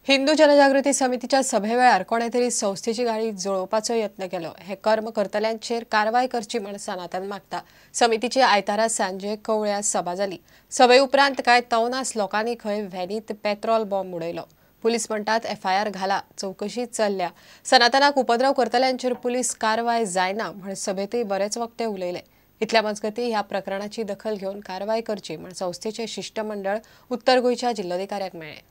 हिंदू जनजागृती समितीच्या सभेवेळार कोणे तरी संस्थेची गाडी जळोवपाचो यत्न केलो. हे कर्म करतल्यांचेर कारवाय करची म्हण सनातन मागता. समितीची आयतारा सांजे कवळ्या सभा जाली. सभे उपरांत कांय तवनास लोकांनी खंय व्हॅनीत पेट्रोल बॉम्ब उडयलो. पुलीस म्हणटात एफआयआर घाला, चवकशी चल्ल्या. सनातनाक उपद्रव करतल्यांचेर पुलीस कारवाय जायना म्हण सभेतय बरेच वक्ते उलयले. इतल्या मजगती ह्या प्रकरणाची दखल घेवन कारवाय करची म्हण संस्थेचे शिष्टमंडळ उत्तर गोंयच्या जिल्लोधिकाऱ्याक मेळ्ळें.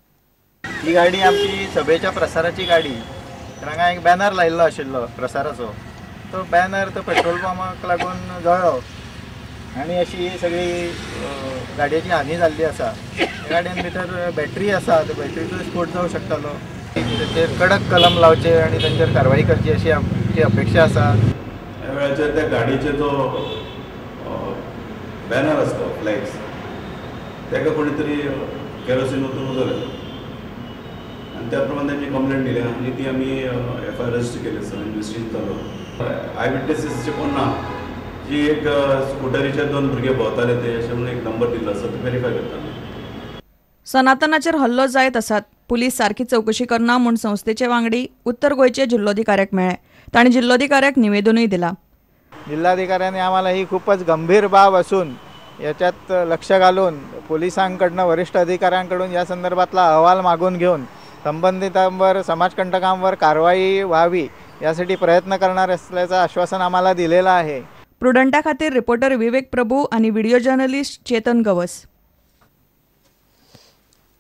ही गाडी आमची सभेच्या प्रसाराची गाडी. तर हांगा एक बॅनर लायिल्लो आशिल्लो प्रसाराचो. तो बॅनर तो पेट्रोल पंपाक लागून जळ्ळो आनी अशी सगळी गाडयेची हानी जाल्ली आसा. गाडयेन भितर बॅटरी आसा, त्या बॅटरीचो स्फोट जावं शकतालो. तेचेर कडक कलम लावचे आनी तांचेर कारवाई करची अशी आमची अपेक्षा आसा. ह्या वेळाचेर त्या गाडयेचेर जो बॅनर आसता फ्लॅक्स ताका कोणी तरी केरोसीन वचून उजो लायलो आनी त्या प्रमाणे तांची कंप्लेंट दिल्या आनी ती आमी एफआयआर रजिस्टर केली आसा. इन्वेस्टिगेशन चालू. I विटनेसीसचे कोण ना, जी एक स्कुटरीचेर दोन भुरगे भोंवताले ते अशें म्हणून एक नंबर दिल्लो आसा, ते वेरीफाय करता. सनातनाचेर हल्लो जायत आसात, पुलीस सारकी चवकशी करना म्हूण संस्थेचे वांगडी उत्तर गोंयचे जिल्लोधिकाऱ्याक मेळ्ळे. तांणी जिल्लोधिकाऱ्याक निवेदनूय दिला. जिल्हाधिकाऱ्यांनी आम्हाला ही खूपच गंभीर बाब असून याच्यात लक्ष घालून पोलिसांकडनं वरिष्ठ अधिकाऱ्यांकडून या संदर्भातला अहवाल मागून घेऊन संबंधितांवर समाजकंटकांवर कारवाई व्हावी यासाठी प्रयत्न करणार असल्याचं आश्वासन आम्हाला दिलेलं आहे. प्रुडंटा खातीर रिपोर्टर विवेक प्रभू आणि व्हिडिओ जर्नलिस्ट चेतन गवस.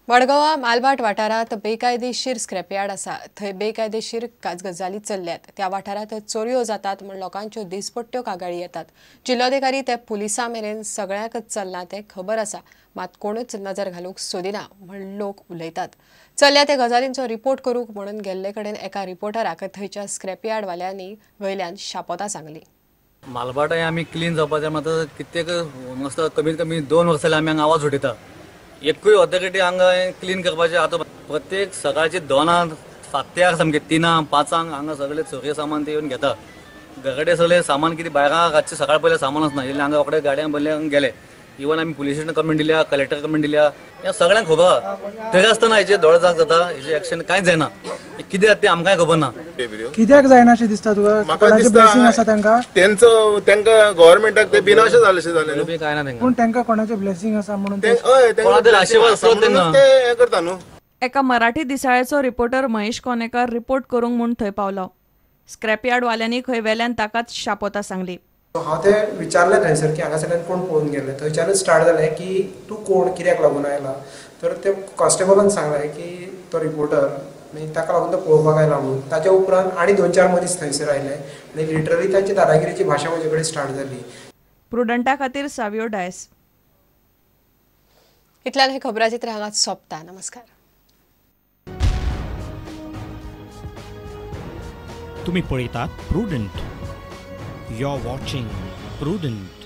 मडगांवां मालभाट वाठारांत बेकायदेशीर स्क्रॅपयार्ड आसा. थंय बेकायदेशीर गजाली चल्ल्यात. त्या वाठारांत चोरयो जातात म्हूण लोकांच्यो दिसपट्ट्यो कागाळी येतात. जिल्लोधिकारी ते पुलिसां मेरेन सगळ्यांकच चल्लां तें खबर आसा, मात कोणूच नजर घालूंक सोदिना म्हूण लोक उलयतात. चल्ल्या त्या गजालींचो रिपोर्ट करूंक म्हणून गेल्ले कडेन एका रिपोर्टराक थंयच्या स्क्रॅपयार्डवाल्यांनी वयल्यान शापोतां सांगली. मालभाट आमी क्लीन जावपाचें मात कित्येक मस्त कमीत कमी 2 वर्सां जालीं आमी हांगा आवाज उठयता. एकूय ऑथॉरिटी हांगा क्लीन करपाचें. आतां प्रत्येक सकाळची 2 फात्यार सामकें 3 5 हांगा सगळे चोरये सामान ते येवन घेता. घरा सगळें सामान कितें भायरां रातचें सकाळ पयलें सामान आसना. इल्लें हांगा रोखडे गाडयांक भरले गेले. इवन आमी पुलीस स्टेशन कंप्लेन दिल्या, कलेक्टर कंप्लेन दिल्या, ह्या सगळ्यांक खबर आहा. तरी आसतना हेचे दोळे जाग जाता, हेचे एक्शन कांयच जायना. कितें जाता तें आमकांय खबर ना. कित्याक जायना अशें दिसता तुका? कोणाचें ब्लेसिंग आसा तांकां? तेंचो तांकां गव्हर्मेंटाक ते बिनाशे जालेशें जालें कांय ना तांकां. पूण तांकां कोणाचें ब्लेसिंग आसा म्हणून कोणा तरी आशिर्वाद आसलो तेन्ना ते हें करता न्हू. एका मराठी दिसाळ्याचो रिपोर्टर महेश कोनेकर रिपोर्ट करूंक म्हूण थंय पावलो. स्क्रॅपयार्डवाल्यांनी खंय वेल्यान ताकाच शापोतां सांगली. हांव ते विचारलें थंयसर की हांगासरल्यान कोण पळोवन गेले. थंयच्यानूच स्टार्ट जालें की तूं कोण, कित्याक लागून आयला. तर ते कॉन्स्टेबलान सांगलें की तो रिपोर्टर, मागीर ताका लागून तो पळोवपाक आयला म्हणून. ताच्या उपरांत आनी 2-4 मनीस थंयसर आयले आनी लिटरली तांची दादागिरीची भाशा म्हजे कडेन स्टार्ट जाली. प्रुडंटा खातीर सावियो डायस. इतल्यान हे खबराचित्र हांगाच सोंपता. नमस्कार. तुमी पळयतात Prudent. You're watching Prudent.